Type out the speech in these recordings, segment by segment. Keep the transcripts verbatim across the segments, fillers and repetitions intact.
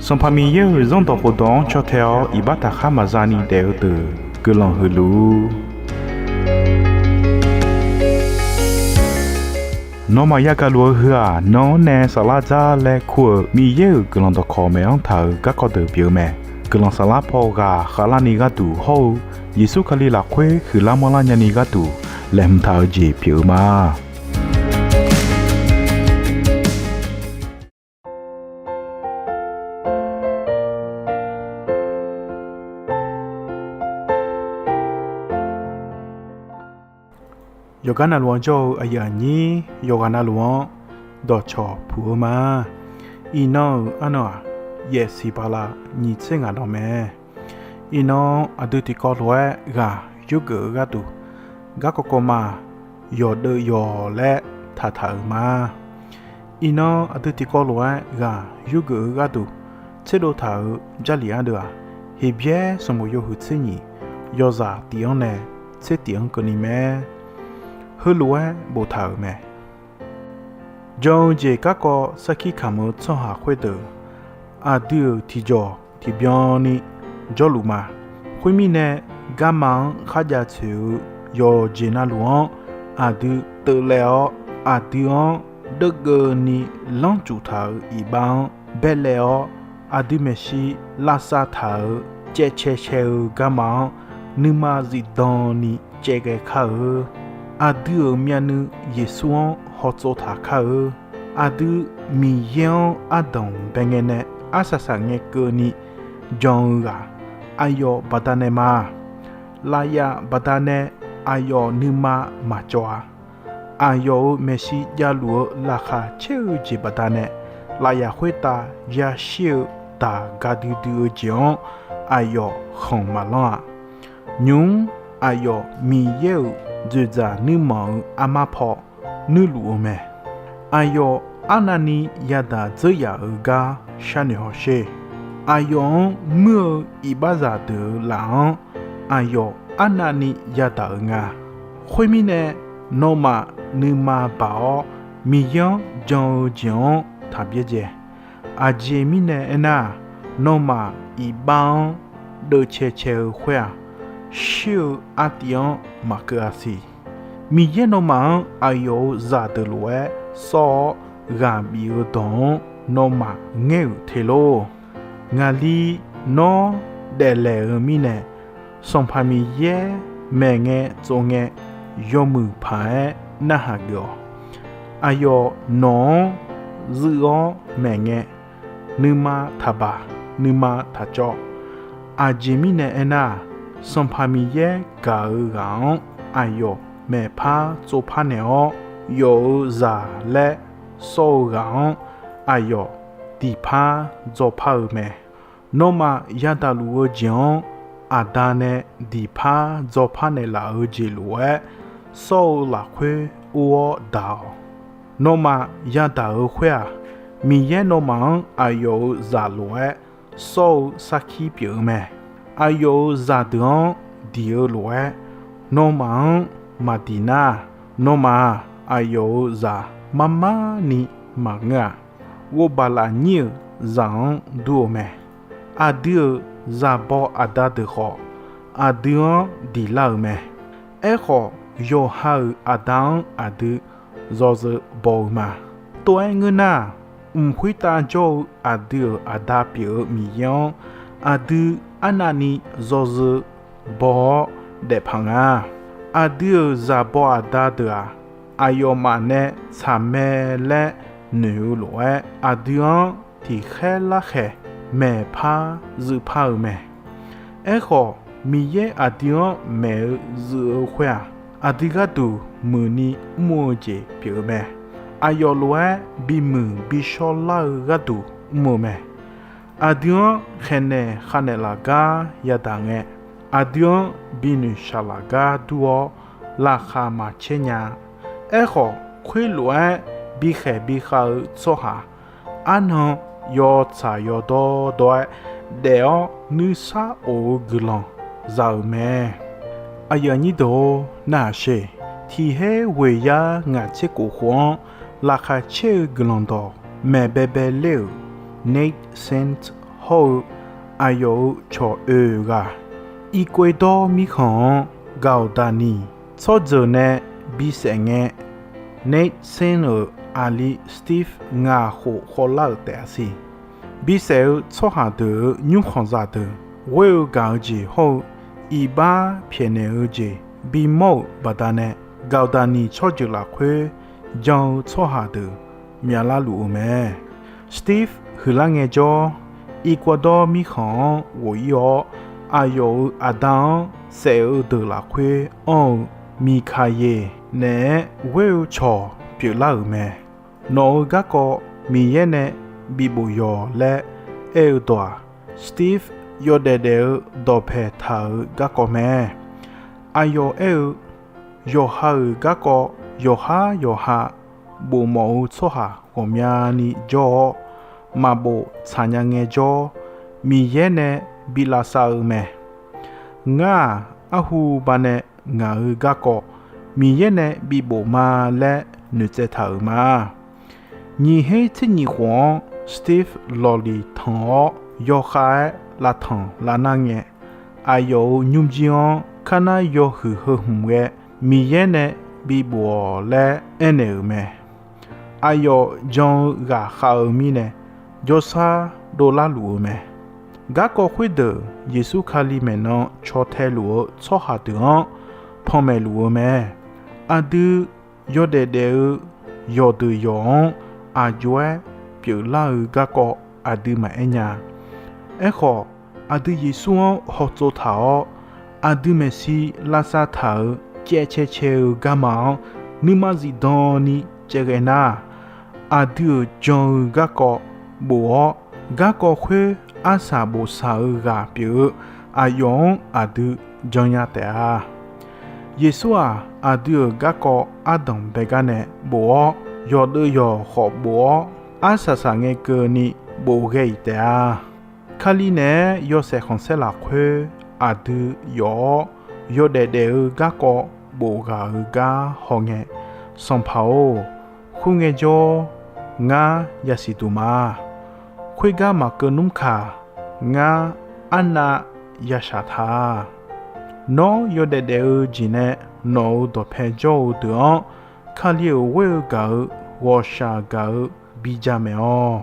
Sanqpaq Miqyaer-euq Zanrdawq khofdawq-anr caw tae-awr iqbax taqkhar maqza ni daef-eu deuq guiqlanq huiq luf-ur. Nawmaf yagaq luf-eu heu-aq, nan-anr nae saflar dzar laer kur-euq Miqyaer-euq guiqlanq dawqkawq maeq-anr taq-euq garkawv deuq pyeuf-eu mae. Guiqlanq saflar paw ghaq khavlarni gharduq hawr-eu Yeqsur Kali lafkhoer huiqlar manrlar nyani gharduq laeqhmq taq-eu jeq pyeuf-eu ma. Yawqgar navluf-anr jawr-eu aqyuif aqnyir yawqghaq navluf-anr dawqcawq puq-eu ma. Iqnan-euq arnan-aq, yaef siq bala nyiq tser ngaq dawq mae. Iqnan aqdui tiqkawv lof-aer ghaq yurgeuf-eu gharduq, garkawv kawv ma yawqdeuv yawq laer taqtaq-euq ma. Iqnan aqdui tiqkawv lof-aer ghaq yurgeuf-eu gharduq, tserdov taq-euq Jarlif ardeuv-aq, Heqbyaer sanqbof yawhuiq tser nyiq, yawzaq tiq-anr nae tser tiq-anr keuvni mae. Heulof-aer boftaq-euq mae. Jan-eu jeq garkawv sarkir kamq-eu tsawrhaq khoerdeuq, aqdui-euq tiqjawq tiqbyan ni jawrluf ma. Khoermirnae, garma-anr kharjav tsoeq-eu yawqjeq navluf-anr aqdui teuvlaev-awr, aqdui-anr deurgeuvni lanrcuf taq-euq iqbax-anr baelaev-awr, aqdui maeqshi lavsav taq-euq caevcae cae-eu garma-anr nuima zifdan ni caevghae kar-eu. Aqdui-euq myavnuiv Yeqsur-anr hawtsov taq kar-eu. Aqdui Miqyaer-anr ardanq bae ngae nae arsaq saq ngae keuvni jan-eu ghaq, aqyawf baqdanae ma. Lafyaf baqdanae aqyawf nuima maqcawv-a. Aqyawf-euq maeqshi javluf-eu laqkhaq caer-eu jeq baqdanae, lafyaf khoertav yashir-eu daq ga duidui-eu jeq-anr aqyawf khanq maqlanr-a. Nymq-mr aqyawf Miqyaer-euq dzoeqdzaq nuirmanq-eu armar paw nuirluf-eu mae. Aqyawf arnavni yadaq dzeur yaf-euq gar sharnoeq hawsher. Aqyawf-anr muir-eu iqbaxzaq deuq-euq laf-anr aqyawf arnavni yadaq-euq nga. Khoermirnae, nawmaf nuima baq-awr Miqyaer-anr jan-eu jeq-anr taq byaerdzae. Aqjeq mirnae aernar-aq, nawmaf iqbax-anr deuvcae cae-eu khoer-aq, shir-eu artiv-anr maqkeuv-a siq. Miqyaer nawmaf-anr aqyawf-euq zaqdeuq lof-aer sawr-awr ghaq bif-eu dawq-anr nawmaf ngaer-euq te lor. Ngaqli nawr daeflaeq-eu mirnae, Sanqpaq Miqyaer maeqngae tsovngae yawmuiq paq-aer narhaq geuf-awq. Aqyawf nawq-anr zuiv-awr maeqngae, nuima taqbaq, nuima taqcawv. Aqjeq mirnae aernar-aq, Sanqpaq Miqyaer gaq-eu ghaq-anr aqyawf maeqpar tsovpar naeq-awr, yawf-euq zaq laer sawr-eu ghaq-anr aqyawf diqpar dzawpar-eu mae. Nawmaf yadaq luf-eu jeq-anr Aqda nae diqpar dzawpar naeqlaf-eu jeq lof-aer, sawr-eu lafkhoer ur-awr daq-awq. Nawmaf yadaq-eu khoer-aq, Miqyaer nawmaf-anr aqyawf-euq zaq lof-aer sawr-eu sarkir pyeuf-eu mae. Aqyawf-euq zaqdeuq-anr diq-eu lof-aer, nawmaf-anr maqdiq nar, nawmaf-aq, aqyawf-euq zaq mar mar ni maqngeur-aq, ghovbaq lafnyir-euq zaq-anr dur-eu mae. Aqdui-euq zaqbaw aqda deuq khawf, aqdui-anr diq lar-euq mae. Aerkhawf, yawqha-euq aqda-anr aqdui yawzeu baw-eu ma. Tov-aer ngeur nar, mq khoertav jawr-eu aqdui-euq Aqda pyeuf-eu Miqyaer-anr, aqdui arnavni yawzeu baw-awr daefpaq nga. Aqdui-euq zaqbaw aqda deuq-aq, aqyawfmaf nae tsaqmae laer noeq-eu lof-aer, aqdui-anr tiqkhaer larkhaeq maeqpar zuivpar-eu mae. Aerkhawf, Miqyaer aqdui-anr maeq-eu zuiv-eu khoer-aq, aqdui gharduq muiqni mr-eu jeq pyeuf-eu mae. Aqyawf lof-aer bimuiq bishawr lar-eu gharduq mr-eu mae. Aqdui-anr khaeqnaeq khavnaeq laf gar yadaq ngae, aqdui-anr binoeq shaq laf gar dur-awr laqkhaq maqcaer nya-a. Aerkhawf, khoerlof-aer bikhaeq bikhav-eu tsawrhaq arnan yawtsaq yawdawr dawr-aer daef-awr nuisar of-eu guiqlanq za-euq mae. Aqyuif aqnyir deuq-or, narhaq sher. Tiqhaer ghoeqyar ngaq tser kof khof-anr laqkhaq caer-eu guiqlanq dawq maeq baebae ler-euq Nate Saint hawr-eu aqyawf-euq cawq oeq ghaq, Iqkoedawr mirkhanq-anr Gaqdaqniq tsawrjeuq nae bisaef ngae, Nate Saint-euq aqli Steve ngaq khof khawvlar-euq taef-a siq. Bisaef-eu tsawrhaq deuq-euq nymrkhanqzaq deuq ghoer-eu gaq-eu jeq hawr-eu iqbax pyaeqnaeq-eu jeq bimawr-euq baqdanae, Gaqdaqniq tsawrjeuq lafkhoer jan-eu tsawrhaq deuq myavlar luf-eu mae. Steve huiqlar ngaejawr, Iqkoedawr mirkhanq-anr ghof-ir-awr, aqyawf-euq aqda-anr saef-eu deuq lafkhoer anr-eu Miqkaqyeq naeq-aer ghoer-eu cawq pyeuflar-euq mae. Nawq-euq garkawv Miqyaer nae bifbof yawq laer aer-eu dawq-aq, Steve yawdaef daef-eu dawqpae taq-euq garkawv mae. Aqyawf aer-eu, yawqha-euq garkawv yawqhar yawqha bofmawf-eu tsawrhaq ghawqmyani jawr-awr, maqbof tsaqnya ngaejawr, Miqyaer nae bi lavsav-eu mae. Ngar-aq, arhu banae ngaq-euq garkawv Miqyaer nae bifbof ma laer noeqtsaev taq-euq ma. Nyiq her tser nyiq khof-anr Steve lawqliq tanq-awr yawkhav-aer lavtanq lavnar ngae, aqyawf-euq nymrjir-anr karnar yawhuiq heu hmq ghae Miqyaer nae bibof-awq laer aernaeq-euq mae. Aqyawf jan-eu ghaqkhav-eu mirnae jawrshar dovlar luf-eu mae. Garkawv khoerdeuq Yeqsur Kali maeqnan caw tae luf-eu tsawrhaq deuq-anr panmaeq luf-eu mae. Aqdui yawdaef daef-eu yawqdeuq yawq-anr aq jov-aer pyeuflar-eu garkawv aqdui maqaer nya. Aerkhawf, aqdui Yeqsur-anr hawtsov taq-awr, aqdui maeqshi lavsav taq-euq caev cae cae-eu garma-anr nuima zifdan ni caevghae nar, aqdui-euq jan-eu garkawv bof-awr, garkawv khoer arsaq bof saq-eu ghaq pyeuf-eu aqyawf-anr aqdui jannya taef-a. Yeqsur-aq, aqdui-euq garkawv ardanq baegar nae bof-awr, yawqdeuv yawq khawf bof-awr, arsaq saq ngae keuvni bof ghae-iq taef-a. Kali naeq-aer yawshaef khanqsaer lafkhoer aqdui yawf-awr, yawdaef daef-eu garkawv bof ghaq-eu gar hawngae, Sanqpaq-or, khoerngae jawr ngar yasiq duq ma. Khoergar maqkeuv nmr kaq, ngar arnav yashaq ta. Nawr yawdaef daef-eu jeq nae nawq-euq dawqpae jawr-eu deuq-anr, Kali-euq ghoer-eu gaq-eu ghawqshaq gaq-eu bi jamaeq-awq.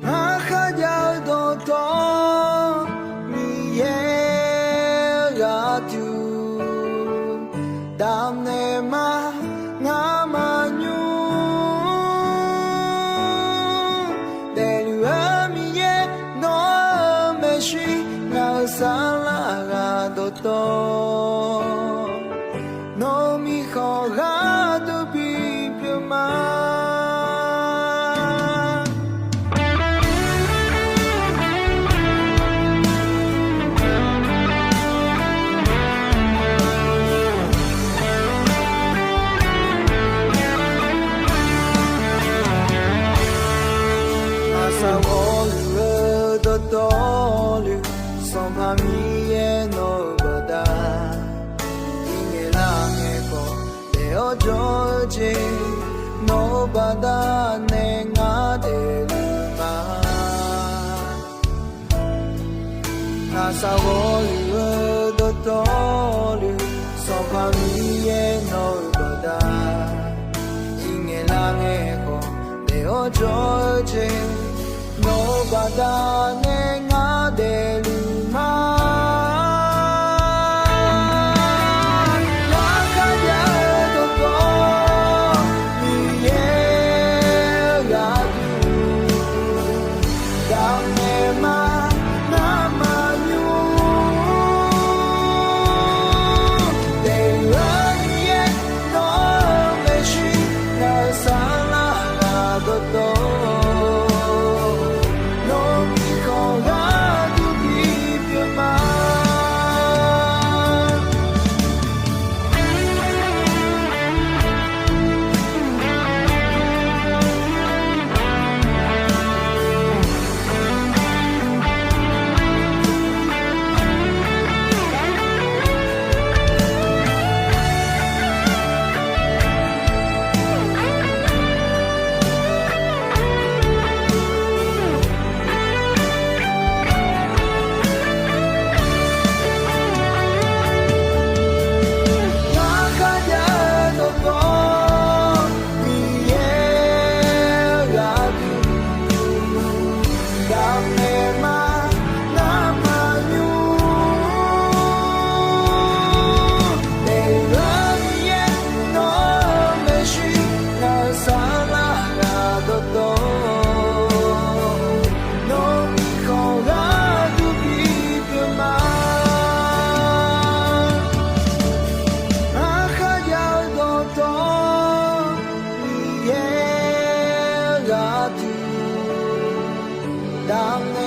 Ngar kharjav-eu dawqtawvluf, Miqyaer-eu gharduq damqnaeq ma. Ngar maqnymr daefluf-eu Miqyaer, nawr-eu maeqshi, ngaq-euq saflar ghaq dawqtawv, nawq-euq mirkhanq gharduq bipyeuf ma. Aqsaq ghawqluf-eu dawqtawvluf, Sanqpaq Miqyaer nawq-euq baqda, iqngaeq lar ngae khawf daef-awr jawr-eu jeq, nawq-euq baqda nae ngar daefluf ma. Aqsaq ghawqluf-eu dawqtawvluf, Sanqpaq Miqyaer nawq-euq baqda, iqngaeq lar ngae khawf daef-awr jawr-eu jeq, nawq-euq baqda nae ngar daefluf ma. Ngar kharjav-eu dawqtawvluf, Miqyaer-eu gharduq damqnaeq ma. Ngar maqnymr daefluf-eu Miqyaer, nawq-euq maeqshi, ngaq-euq saflar ghaq dawqtawv, nawq-euq mirkhanq damq